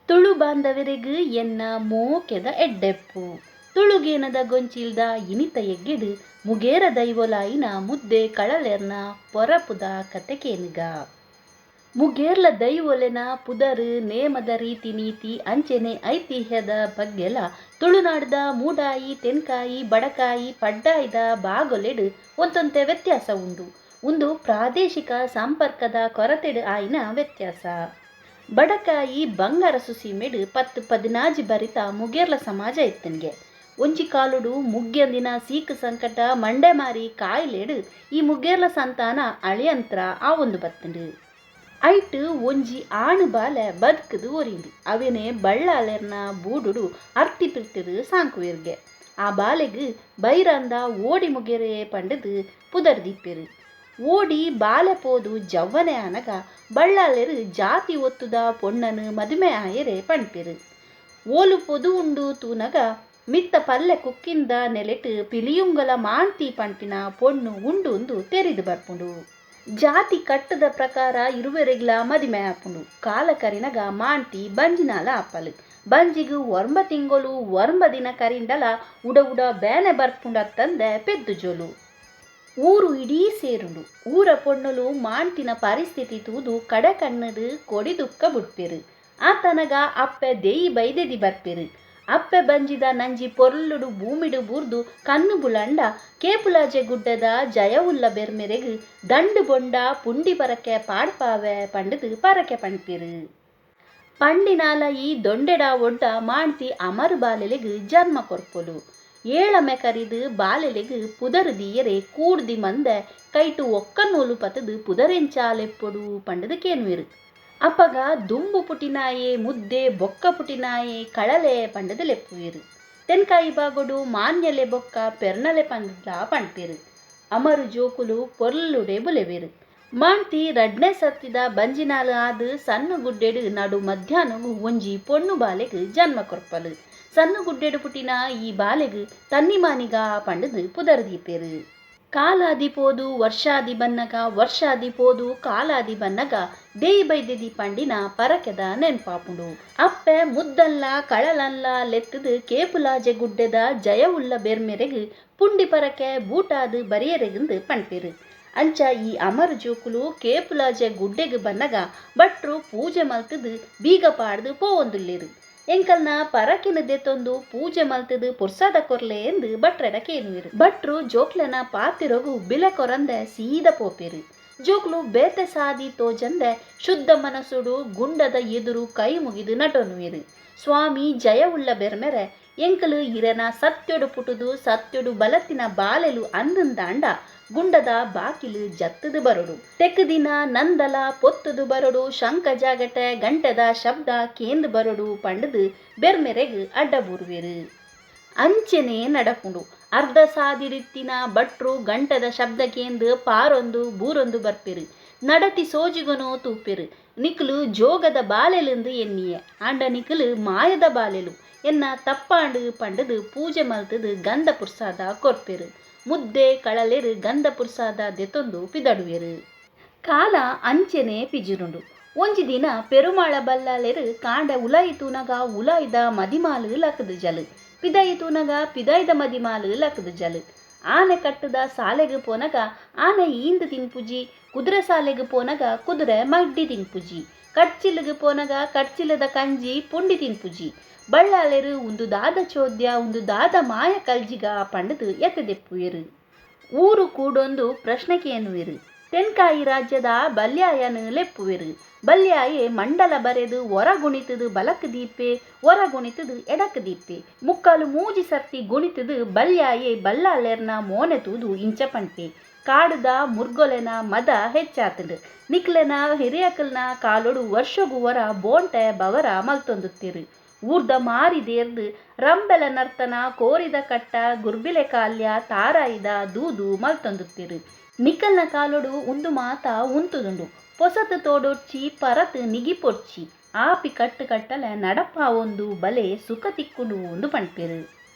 Tulu ಬಾಂಧವರೆಗ್ ಎನ್ನ ಮೋಕೆದ ಎಡ್ಡೆಪ್ಪು. ತುಳುಗೇನದ ಗೊಂಚಿಲ್ದ ಇನಿತ ಎಗ್ಗೆಡ್ ಮುಗೇರ ದೈವೊಲಾಯಿನ ಮುದ್ದೆ ಕಳಲೆರ್ನ ಪೊರಪುದ ಕತೆ ಕೇನುಗ. ಮುಗೇರ್ಲ ದೈವೊಲೆನ ಪುದರ್, ನೇಮದ ರೀತಿ ನೀತಿ ಅಂಚೆನೆ ಐತಿಹ್ಯದ ಬಗ್ಗೆಲ ತುಳುನಾಡ್ದ ಮೂಡಾಯಿ, ತೆನ್ಕಾಯಿ, ಬಡಕಾಯಿ, ಪಡ್ಡಾಯಿದ ಭಾಗೊಲೆಡ್ ಒಂತೊಂತೆ ವ್ಯತ್ಯಾಸ ಉಂಡು. ಉಂದು ಪ್ರಾದೇಶಿಕ ಸಂಪರ್ಕದ ಕೊರತೆಡ್ ಆಯಿನ ವ್ಯತ್ಯಾಸ. ಬಡಕಾಯಿ ಬಂಗಾರಸು ಸೀಮೆಡ್ ಪತ್ತ್ ಪದಿನಾಜಿ ಬರಿತ ಮುಗೇರ್ಲ ಸಮಾಜ ಇತ್ತನ್ಗೆ. ಒಂಜಿ ಕಾಲೊಡು ಮುಗ್ಯಂದಿನ ಸೀಕ್ ಸಂಕಟ ಮಂಡೆಮಾರಿ ಕಾಯಿಲೆಡ್ ಈ ಮುಗೇರ್ಲ ಸಂತಾನ ಅಳಿಯಂತ್ರ ಆವೊಂದು ಬತ್ತ್ಂಡ್. ಐಟ್ ಒಂಜಿ ಆಣ್ ಬಾಲೆ ಬದ್ಕ್ದ್ ಒರಿಂಡ್. ಅವೆನೆ ಬಳ್ಳಾಲೆರ್ನ ಬೂಡುಡು ಅರ್ತಿ ಪಿರ್ತಿಡ್ ಸಾಂಕುವೆರ್ಗೆ. ಆ ಬಾಲೆಗ್ ಬೈರಂದ ಓಡಿ ಮುಗೆರೆ ಪಂಡ್ದ್ ಪುದರ್ ದೀಪೆರ್. ಓಡಿ ಬಾಲೆ ಪೋದು ಜವ್ವನೆ ಆನಗ ಬಳ್ಳಾಲೆರ್ ಜಾತಿ ಒತ್ತುದ ಪೊಣ್ಣನ್ ಮದಿಮೆ ಆಯೆರೆ ಪಣ್ಪೆರ್. ಓಲು ಪೊದು ಉಂಡು ತೂನಗ ಮಿತ್ತ ಪಲ್ಲೆ ಕುಕ್ಕಿಂದ ನೆಲೆಟ್ ಪಿಲಿಯುಂಗಲ ಮಾಂತಿ ಪಣ್ಪಿನ ಪೊಣ್ಣು ಉಂಡೂಂದು ತೆರಿದ್ ಬರ್ಪುಂಡು. ಜಾತಿ ಕಟ್ಟ್ದ ಪ್ರಕಾರ ಇರುವೆರೆಗ್ಲಾ ಮದಿಮೆ ಆಪುಂಡು. ಕಾಲ ಕರಿನಗ ಮಾಂತಿ ಬಂಜಿನಾಲ್ ಆಪಲ್. ಬಂಜಿಗ್ ಒರ್ಂಬ ತಿಂಗೊಲು ಒರ್ಂಬ ದಿನ ಕರಿಂಡಲ ಉಡ ಉಡ ಬೇನೆ ಬರ್ಪುಂಡತ್ತಂದೆ ಪೆದ್ದುಜೊಲು. ಊರು ಇಡೀ ಸೇರುಂಡು. ಊರ ಪೊಣ್ಣುಲು ಮಾಂತಿನ ಪರಿಸ್ಥಿತಿ ತೂದು ಕಡೆ ಕಣ್ಣುಡ್ ಕೊಡಿ ದುಃಖ ಬುಡ್ಪೆರ್. ಆತನಗ ಅಪ್ಪೆ ದೇಯಿ ಬೈದೆದಿ ಬರ್ಪೆರ್. ಅಪ್ಪೆ ಬಂಜಿದ ನಂಜಿ ಪೊರ್ಲುಡು ಭೂಮಿಡ್ ಬೂರ್ದು ಕಣ್ಣು ಬುಲಂಡ ಕೇಪುಲಾಜೆ ಗುಡ್ಡೆದ ಜಯವುಲ್ಲ ಬೆರ್ಮೆರೆಗ್ ದಂಡು ಬೊಂಡ ಪುಂಡಿ ಪರಕೆ ಪಾಡ್ಪಾವೆ ಪಂಡುದು ಪರಕೆ ಪಣ್ಪೆರ್. ಪಂಡಿನಾಲ ಈ ದೊಂಡೆಡ ಒಡ್ಡ ಮಾಂತಿ ಅಮರು ಬಾಲೆಲೆಗ್ ಜನ್ಮ ಕೊರ್ಪೊಲು. ಏಳಮೆ ಕರಿದ್ ಬಾಲೆಲೆಗ್ ಪುದರ್ ದೀಯೆರೆ ಕೂಡ್ದಿ ಮಂದೆ ಕೈಟ್ ಒಕ್ಕನೂಲು ಪತ್ತ್ದ್ ಪುದರೆಂಚ ಲೆಪ್ಪೊಡು ಪಂಡುದು ಕೇನುವೆರ್. ಅಪಗ ದುಂಬು ಪುಟಿನಾಯೆ ಮುದ್ದೆ ಬೊಕ್ಕ ಪುಟಿನಾಯೆ ಕಳಲೆ ಪಂಡುದು ಲೆಪ್ಪುವೆರ್. ತೆನ್ಕಾಯಿ ಭಾಗೊಡು ಮಾನ್ಯಲೆ ಬೊಕ್ಕ ಪೆರ್ನಲೆ ಪಂಡುದ್ಲಾ ಪಣ್ಪೆರ್. ಅಮರು ಜೋಕುಲು ಪೊರ್ಲುಡೆ ಬುಲೆವೆರ್. ಮಾಂತಿ ರಡ್ನೆ ಸರ್ತಿದ ಬಂಜಿನಾಲ್ ಆದ್ ಸನ್ನು ಗುಡ್ಡೆಡ್ ನಡು ಮಧ್ಯಾಹ್ನೊಗು ಒಂಜಿ ಪೊಣ್ಣು ಬಾಲೆಗ್ ಜನ್ಮ ಕೊರ್ಪಲ್. ಸನ್ನು ಗುಡ್ಡೆಡ್ ಪುಟಿನ ಈ ಬಾಲೆಗ್ ತನ್ನಿಮಾನಿಗ ಪಂಡುದು ಪುದರ್ ದೀಪೆರ್. ಕಾಲಾದಿ ಪೋದು ವರ್ಷಾದಿ ಬನ್ನಗ ವರ್ಷಾದಿ ಪೋದು ಕಾಲಾದಿ ಬನ್ನಗ ದೇಯಿ ಬೈದೆದಿ ಪಂಡಿನ ಪರಕೆದ ನೆನ್ಪಾಪುಂಡು. ಅಪ್ಪೆ ಮುದ್ದನ್ಲ ಕಳಲನ್ಲ ಲೆತ್ತುದು ಕೇಪುಲಾಜೆ ಗುಡ್ಡೆದ ಜಯವುಲ್ಲ ಬೆರ್ಮೆರೆಗ್ ಪುಂಡಿ ಪರಕೆ ಬೂಟಾದ್ ಬರಿಯೆರೆಗ್ಂದ್ ಪಣ್ಪೆರ್. ಅಂಚ ಈ ಅಮರ್ ಜೋಕುಲು ಕೇಪುಲಾಜೆ ಗುಡ್ಡೆಗ್ ಬನ್ನಗ ಭಟ್ರು ಪೂಜೆ ಮಲ್ತುದು ಬೀಗ ಪಾಡ್ದ್ ಪೋವೊಂದುಲ್ಲೆರ್. ಎಂಕಲ್ನ ಪರಕೆನ್ ದೆತೊಂದು ಪೂಜೆ ಮಲ್ತುದು ಪುರ್ಸಾದ ಕೊರ್ಲೆ ಎಂದ್ ಭಟ್ರೆಡ ಕೇನುವೆರ್. ಭಟ್ರು ಜೋಕ್ಲೆನ ಪಾತೆರೊಗು ಬಿಲೆ ಕೊರಂದೆ ಸೀದ ಪೋಪೆರ್. ಜೋಕ್ಲು ಬೇತೆ ಸಾದಿ ತೋಜಂದೆ ಶುದ್ಧ ಮನಸ್ಸುಡು ಗುಂಡದ ಎದುರು ಕೈ ಮುಗಿದು ನಟೊನುವೆರ್. ಸ್ವಾಮಿ ಜಯವುಳ್ಳ ಬೆರ್ಮೆರೆ ಎಂಕಲು ಇರೆನ ಸತ್ಯೊಡು ಪುಟುದು ಸತ್ಯೊಡು ಬಲತ್ತಿನ ಬಾಲೆಲು ಅಂದಂದಾಂಡ ಗುಂಡದ ಬಾಕಿಲು ಜತ್ತುದು ಬರೊಡು. ತೆಕ್ಕುದಿನ ನಂದಲ ಪೊತ್ತುದು ಬರೊಡು ಶಂಕ ಜಾಗಟೆ ಗಂಟೆದ ಶಬ್ದ ಕೇಂದ್ ಬರೊಡು ಪಂಡುದು ಬೆರ್ಮೆರೆಗ್ ಅಡ್ಡ ಬೂರುವೆರ್. ಅಂಚೆನೆ ನಡಪುಂಡು. ಅರ್ಧ ಸಾದಿಡಿತ್ತಿನ ಭಟ್ರು ಗಂಟೆದ ಶಬ್ದ ಕೇಂದ್ ಪಾರೊಂದು ಬೂರೊಂದು ಬರ್ಪೆರ್. ನಡತಿ ಸೋಜಿಗೊನು ತೂಪೆರ್. ನಿಕುಲು ಜೋಗದ ಬಾಲೆಲುಂದು ಎನ್ನಿಯೆ ಆಂಡ ನಿಕುಲು ಮಾಯದ ಬಾಲೆಲು ಎನ್ನ ತಪ್ಪಾಂಡು ಪಂಡುದು ಪೂಜೆ ಮಲ್ತುದು ಗಂಧ ಪುರ್ಸಾದ ಕೊರ್ಪೆರ್. ಮುದ್ದೆ ಕಳಲೆರ್ ಗಂಧ ಪುರ್ಸಾದ ದೆತೊಂದು ಪಿದಡುವೆರ್. ಕಾಲ ಅಂಚೆನೆ ಪಿಜಿರುಂಡು. ಒಂಜಿ ದಿನ ಪೆರುಮಾಳ ಬಲ್ಲಾಲೆರ್ ಕಾಂಡೆ ಉಲಾಯಿ ತೂನಗ ಉಲಾಯಿದ ಮದಿಮಾಲು ಲಕ್ಕುದು ಜಲು. ಪಿದಾಯಿ ತೂನಗ ಪಿದಾಯಿದ ಮದಿಮಾಲು ಲಕ್ಕುದು ಜಲು. ಆನೆ ಕಟ್ಟುದ ಸಾಲೆಗ್ ಪೋನಗ ಆನೆ ಈಂದ್ ತಿನ್ಪುಜಿ, ಕುದುರೆ ಸಾಲೆಗ್ ಪೋನಗ ಕುದುರೆ ಮಡ್ಡಿ ತಿನ್ಪುಜಿ, ಕಡ್ಚಿಲುಗ್ ಪೋನಗ ಕಡ್ಚಿಲದ ಕಂಜಿ ಪುಂಡಿ ತಿನ್ಪುಜಿ. ಬಳ್ಳಾಲೆರ್ ಉಂದು ದಾದ ಚೋದ್ಯ ಉಂದು ದಾದ ಮಾಯ ಕಲ್ಜಿಗ ಪಂಡುದು ಎತ್ತೆದೆಪ್ಪುವೆರ್. ಊರು ಕೂಡೊಂದು ಪ್ರಶ್ನೆ ಕೇನುವೆರ್. ತೆನ್ಕಾಯಿ ರಾಜ್ಯದ ಬಲ್ಯಾಯನ್ ಲೆಪ್ಪುವೆರ್. ಬಲ್ಯಾಯೆ ಮಂಡಲ ಬರೆದು ಒರ ಗುಣಿತುದು ಬಲಕ್ ದೀಪೆ ಒರ ಗುಣಿತುದು ಎಡಕ್ ದೀಪೆ. ಮುಕ್ಕಾಲು ಮೂಜಿ ಸರ್ತಿ ಗುಣಿತುದು ಬಲ್ಯಾಯೆ ಬಲ್ಲಾಲೆರ್ನ ಮೋನೆ ತೂದು ಇಂಚ ಪಣ್ಪೆ. ಕಾಡುದ ಮುರ್ಗೊಲೆನ ಮದ ಹೆಚ್ಚಾತುಂಡು. ನಿಕ್ಲೆನ ಹಿರಿಯಕಲ್ನ ಕಾಲೊಡು ವರ್ಷೊಗು ಒರ ಬೋಂಟೆ ಬವರ ಮಲ್ತೊಂದುತ್ತೆರ್. ಊರ್ದ ಮಾರಿ ದೇರ್ದ್ ರಂಬೆಲ ನರ್ತನ ಕೋರಿದ ಕಟ್ಟ ಗುರ್ಬಿಲೆ ಕಾಲ್ಯ ತಾರಾಯಿದ ದೂದು ಮಲ್ತೊಂದುತ್ತೆರ್. ನಿಕಲ್ನ ಕಾಲೊಡು ಉಂದು ಮಾತ ಉಂತುದುಂಡು. ಪೊಸತ್ ತೋಡೊಡ್ಚಿ ಪರತ್ ನಿಗಿಪೊಡ್ಚಿ. ಆಪಿ ಕಟ್ಟ್ ಕಟ್ಟಲೆ ನಡಪಾವೊಂದು ಬಲೆ ಸುಖ ತಿಕ್ಕುಂಡು ಇಂದ್ ಪಣ್ಪೆರ್.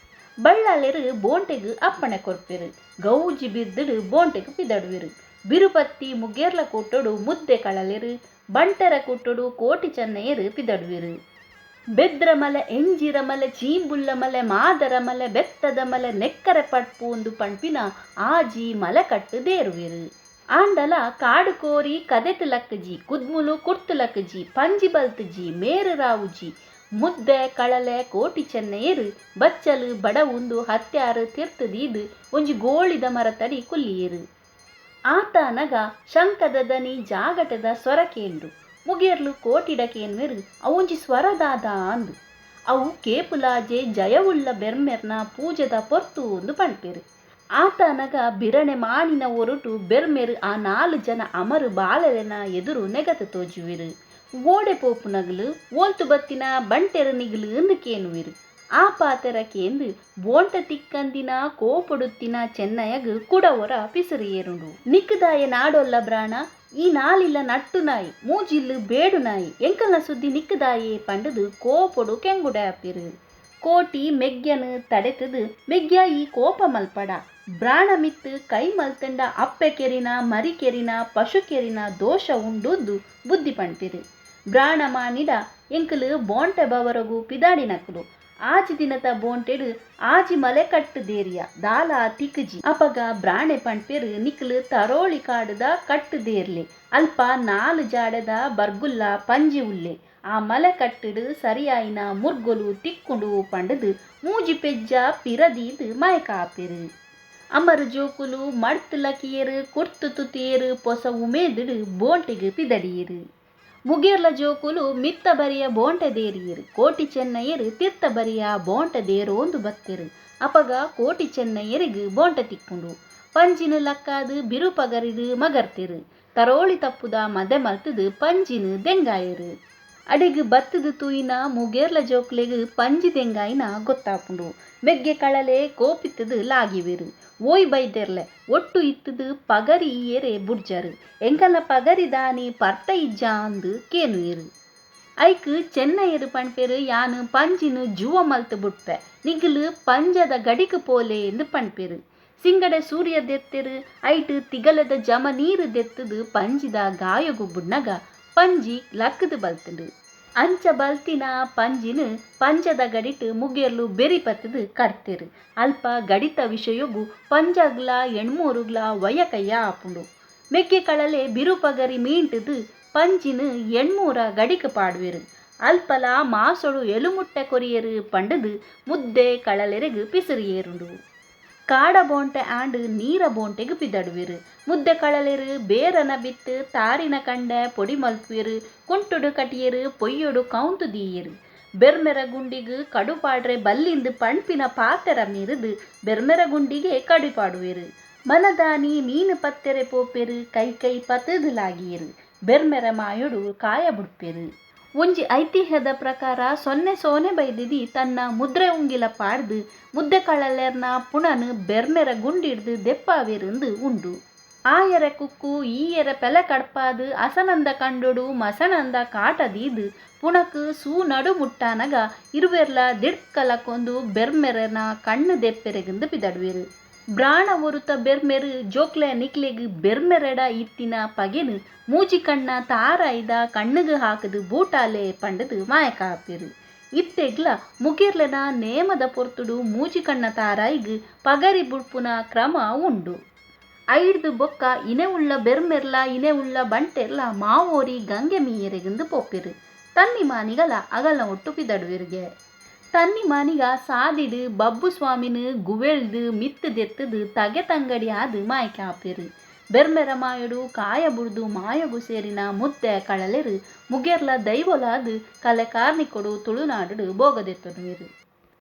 ಬಳ್ಳಾಲೆರ್ ಬೋಂಟೆಗ್ ಅಪ್ಪಣೆ ಕೊರ್ಪೆರ್. ಗೌಜಿ ಬಿರ್ದ್ಡ್ ಬೋಂಟೆಗ್ ಪಿದಡುವೆರ್. ಬಿರುಪತ್ತಿ ಮುಗೇರ್ಲ ಕೂಟೊಡು ಮುದ್ದೆ ಕಳಲೆರ್, ಬಂಟರ ಕೂಟೊಡು ಕೋಟಿ ಚೆನ್ನಯೆರ್ ಪಿದಡುವೆರ್. ಬೆದ್ರ ಮಲೆ, ಎಂಜಿರ ಮಲೆ, ಚೀಂಬುಲ್ಲ ಮಲೆ, ಮಾದರ ಮಲೆ, ಬೆತ್ತದ ಮಲೆ, ನೆಕ್ಕರೆ ಪಡ್ಪು ಪಣ್ಪಿನ ಆಜಿ ಮಲೆ ಕಟ್ಟು ದೇರುವೆರು. ಆಂಡಲ ಕಾಡು ಕೋರಿ ಕದೆತು ಲಕ್ಕಜಿ, ಕುದ್ಮುಲು ಕುರ್ತು ಲಕ್ಕಜಿ, ಪಂಜಿ ಬಲ್ತುಜಿ, ಮೇರು ರಾವುಜಿ. ಮುದ್ದೆ ಕಳಲೆ ಕೋಟಿ ಚೆನ್ನಯೆರ್ ಬಚ್ಚಲು ಬಡವುಂದು ಹತ್ಯಾರು ತಿರ್ತು ದೀದ್ ಒಂಜಿ ಗೋಳಿದ ಮರತಡಿ ಕುಲ್ಲಿಯೆರ್. ಆತಾನಗ ಶಂಕದ ದನಿ ಜಾಗಟದ ಸ್ವರ ಕೇಂಡು. ಮುಗೇರ್ಲು ಕೋಟಿಡ ಕೇನ್ವೆರ್ ಅವೊಂಜಿ ಸ್ವರದಾದ ಅಂದು. ಅವು ಕೇಪುಲಾಜೆ ಜಯವುಳ್ಳ ಬೆರ್ಮೆರ್ನ ಪೂಜೆದ ಪೊರ್ತು ಅಂದು ಪಣ್ಪೆರ್. ಆತಾನಗ ಬಿರಣೆ ಮಾಣಿನ ಒರುಟು ಬೆರ್ಮೆರ್ ಆ ನಾಲ್ ಜನ ಅಮರು ಬಾಲೆಲೆನ ಎದುರು ನೆಗತ್ ತೋಜುವೆರ್. ಓಡೆ ಪೋಪುನಗಲು ಓಲ್ತು ಬತ್ತಿನ ಬಂಟೆರ್ ನಿಗಲು ಅಂದು ಕೇನುವೆರ್. ಆ ಪಾತೆರ ಕೇಂದು ಬೋಂಟ ತಿಕ್ಕಂದಿನ ಕೋಪೊಡುತ್ತಿನ ಚೆನ್ನಯಗ್ ಕುಡ ಒರ ಪಿಸಿರು ಏರುಂಡು. ನಿಕ್ಕುದಾಯೆ ನಾಡೊಲ್ಲ ಬ್ರಾಣ, ಈ ನಾಲಿಲ್ಲ ನಟ್ಟು ನಾಯಿ, ಮೂಜಿಲ್ಲು ಬೇಡು ನಾಯಿ, ಎಂಕಲ್ನ ಸುದ್ದಿ ನಿಕ್ಕುದಾಯೆ ಪಂಡುದು ಕೋಪೊಡು ಕೆಂಗುಡೆ ಆಪೆರ್. ಕೋಟಿ ಮೆಗ್ಯನು ತಡೆತದು ಮೆಗ್ಯ ಈ ಕೋಪ ಮಲ್ಪಡ, ಬ್ರಾಣ ಮಿತ್ತು ಕೈ ಮಲ್ತಂಡ ಅಪ್ಪೆ ಕೆರಿನ ಮರಿ ಕೆರಿನ ಪಶು ಕೆರಿನ ದೋಷ ಉಂಡುಂದು ಬುದ್ಧಿ ಪಣ್ಪೆರ್. ಬ್ರಾಣ ಮಾನಿಡ ಎಂಕಲು ಬೋಂಟೆ ಬವರಗು ಪಿದಾಡಿನಕುಲು, ಆಜಿ ದಿನತ ಬೋಂಟೆಡು ಆಜಿ ಮಲೆ ಕಟ್ಟು ದೇರಿಯ ದಾಲ ತಿಕ್ಕಜಿ. ಅಪಗ ಬ್ರಾಣೆ ಪಣ್ಪೆರ್ ನಿಕ್ಲು ತರೋಳಿ ಕಾಡುದ ಕಟ್ಟು ದೇರ್ಲೆ, ಅಲ್ಪ ನಾಲು ಜಾಡೆದ ಬರ್ಗುಲ್ಲ ಪಂಜಿ ಉಲ್ಲೆ, ಆ ಮಲೆ ಕಟ್ಟುಡು ಸರಿಯಾಯಿನ ಮುರ್ಗೊಲು ತಿಕ್ಕುಂಡು ಪಂಡುದು ಮೂಜಿ ಪೆಜ್ಜ ಪಿರದೀದು ಮಯಕ ಆಪೆರು. ಅಮರು ಜೋಕುಲು ಮಡ್ತು ಲಕಿಯೆರು, ಕುರ್ತು ತುತಿಯೆರು, ಪೊಸ ಉಮೇದುಡು ಬೋಂಟೆಗು ಪಿದಡಿಯೆರು. ಮುಗೇರ್ಲ ಜೋಕುಲು ಮಿತ್ತ ಬರಿಯ ಬೋಂಟೆ ದೇರಿಯೆರು, ಕೋಟಿ ಚೆನ್ನಯೆರು ತಿರ್ತ ಬರಿಯ ಬೋಂಟೆ ದೇರೋಂದು ಬತ್ತೆರು. ಅಪಗ ಕೋಟಿ ಚೆನ್ನಯೆರಿಗು ಬೋಂಟೆ ತಿಕ್ಕುಂಡು. ಪಂಜಿನ ಲಕ್ಕಾದು ಬಿರುಪಗರಿಡು ಮಗರ್ತೆರು. ತರೋಳಿ ತಪ್ಪುದ ಮದೆ ಮಲ್ತದು ಪಂಜಿನ ದೆಂಗಾಯೆರು. ಅಡೆಗ್ ಬತ್ತದು ತೂಯಿನ ಮುಗೇರ್ಲ ಜೋಕ್ಲೆಗ್ ಪಂಜಿ ದೆಂಗಾಯಿನ ಗೊತ್ತಾಪುಂಡು. ಮೆಗ್ಗೆ ಕಳಲೆ ಕೋಪಿತ್ತದು ಲಾಗಿವೆರು. ಓಯ್ ಬೈದೆರ್ಲೆ ಒಟ್ಟು ಇತ್ತದು ಪಗರಿ ಇಯೆರೆ ಬುಡ್ಜರು, ಎಂಕಲ್ನ ಪಗರಿ ದಾನಿ ಪರ್ತ ಇಜ್ಜಾ ಅಂದು ಕೇನುವೆರು. ಐಕ್ ಚೆನ್ನಯೆರು ಪಣ್ಪೆರು ಯಾನು ಪಂಜಿನ ಜುವ ಮಲ್ತು ಬುಡ್ಪೆ, ನಿಗಲು ಪಂಜದ ಗಡಿಕ್ ಪೋಲೆ ಎಂದು ಪಣ್ಪೆರು. ಸಿಂಗಡೆ ಸೂರ್ಯ ದೆತ್ತೆರು, ಐಟ್ ತಿಗಲದ ಜಮ ನೀರು ದೆತ್ತದು ಪಂಜಿದ ಗಾಯಗು ಬುಡ್ನಗ ಪಂಜಿ ಲಕ್ಕದು ಬಲ್ತುಂಡು. ಅಂಚ ಬಲ್ತಿನ ಪಂಜಿನ ಪಂಜದ ಗಡಿಟ್ ಮುಗೇರ್ಲು ಬೆರಿ ಪತ್ತದು ಕಡ್ತೆರು. ಅಲ್ಪ ಗಡಿತ ವಿಷಯಗು ಪಂಜಗ್ಲ ಎಣ್ಮೂರುಗ್ಲ ವಯಕಯ್ಯ ಆಪುಂಡು. ಮೆಗ್ಗೆ ಕಳಲೆ ಬಿರುಪಗರಿ ಮೀಂಟದು ಪಂಜಿನ ಎಣ್ಮೂರ ಗಡಿಕ್ ಪಾಡುವೆರು. ಅಲ್ಪಲ ಮಾಸೊಡು ಎಲುಮುಟ್ಟೆ ಕೊರಿಯರು ಪಂಡುದು ಮುದ್ದೆ ಕಳಲೆರೆಗ್ ಪಿಸಿರು ಏರುಂಡು. ಕಾಡ ಬೋಂಟೆ ಆಂಡು ನೀರ ಬೋಂಟೆಗ್ ಪಿದಡುವೆರು. ಮುದ್ದೆ ಕಳಲೆರು ಬೇರನ ಬಿತ್ತು ತಾರಿನ ಕಂಡೆ ಪೊಡಿ ಮಲ್ಪುವೆರು, ಕುಂಟುಡು ಕಟಿಯೆರು, ಪೊಯ್ಯೊಡು ಕೌಂತು ದೀಯೆರು. ಬೆರ್ಮೆರ ಗುಂಡಿಗ್ ಕಡುಪಾಡ್ರೆ ಬಲ್ಲಿಂದು ಪಣ್ಪಿನ ಪಾತೆರ ಮೀರುದು ಬೆರ್ಮೆರ ಗುಂಡಿಗೆ ಕಡುಪಾಡುವೆರು. ಮನದಾನಿ ಮೀನು ಪತ್ತೆರೆ ಪೋಪೆರು, ಕೈ ಕೈ ಪತ್ತದು ಲಾಗಿಯೆರು, ಬೆರ್ಮೆರ ಮಾಯೊಡು ಕಾಯ ಬುಡ್ಪೆರು. ಒಂಜಿ ಐತಿಹ್ಯದ ಪ್ರಕಾರ ಸೊನ್ನೆ ಸೋನೆ ಬೈದಿದಿ ತನ್ನ ಮುದ್ರೆ ಉಂಗಿಲ ಪಾಡ್ದು ಮುದ್ದೆ ಕಳಲೆರ್ನ ಪುಣನು ಬೆರ್ಮೆರ ಗುಂಡಿಡ್ದು ದೆಪ್ಪಾವೆರುಂದು ಉಂಡು. ಆಯರ ಕುಕ್ಕು ಈಯರ ಪೆಲೆ ಕಡ್ಪಾದು ಅಸನಂದ ಕಂಡೊಡು ಮಸಣಂದ ಕಾಟದೀದು ಪುಣಕ್ ಸೂ ನಡು ಮುಟ್ಟಾನಗ ಇರುವೆರ್ಲ ದಿಡ್ಕಲಕ್ಕೊಂದು ಬೆರ್ಮೆರನ ಕಣ್ಣು ದೆಪ್ಪೆರೆಗುಂದು ಪಿದಡುವೆರು. ಬ್ರಾಣ ಒರುತ ಬೆರ್ಮೆರು ಜೋಕ್ಲೆ ನಿಕ್ಲೆಗ್ ಬೆರ್ಮೆರೆಡ ಇತ್ತಿನ ಪಗೆನು ಮೂಜಿ ಕಣ್ಣ ತಾರಾಯ್ದ ಕಣ್ಣುಗು ಹಾಕದು ಬೂಟಾಲೆ ಪಂಡದು ಮಾಯಕ ಆಪೆರು. ಇತ್ತೆಗ್ಲ ಮುಗಿರ್ಲೆನ ನೇಮದ ಪೊರ್ತುಡು ಮೂಜಿ ಕಣ್ಣ ತಾರಾಯಿಗ್ ಪಗರಿ ಬುಡ್ಪುನ ಕ್ರಮ ಉಂಡು. ಐಡ್ದು ಬೊಕ್ಕ ಇನೆ ಉಳ್ಳ ಬೆರ್ಮೆರ್ಲ ಇನೆ ಉಳ್ಳ ಬಂಟೆರ್ಲ ಮಾವೋರಿ ಗಂಗೆ ಮೀಯೆರೆಗುಂದು ಪೋಪೆರು. ತನ್ನಿ ಮಾನಿಗಲ ಅಗಲ್ನ ಒಟ್ಟು ಪಿದಡುವೆರ್ಗೆ. ತನ್ನಿ ಮಾನಿಗ ಸಾದಿಡು ಬಬ್ಬು ಸ್ವಾಮಿನ ಗುವೆಳ್ದು ಮಿತ್ತು ದೆತ್ತದು ತಗೆ ತಂಗಡಿ ಆದು ಮಾಯಕ ಆಪೆರು. ಬೆರ್ಮೆರ ಮಾಯೊಡು ಕಾಯ ಬುಡ್ದು ಮಾಯಗು ಸೇರಿನ ಮುದ್ದೆ ಕಳಲೆರು ಮುಗೆರ್ಲ ದೈವೊಲಾದು ಕಲೆ ಕಾರ್ನಿಕೊಡು ತುಳುನಾಡು ಬೋಗದೆತ್ತೊನುವೆರು.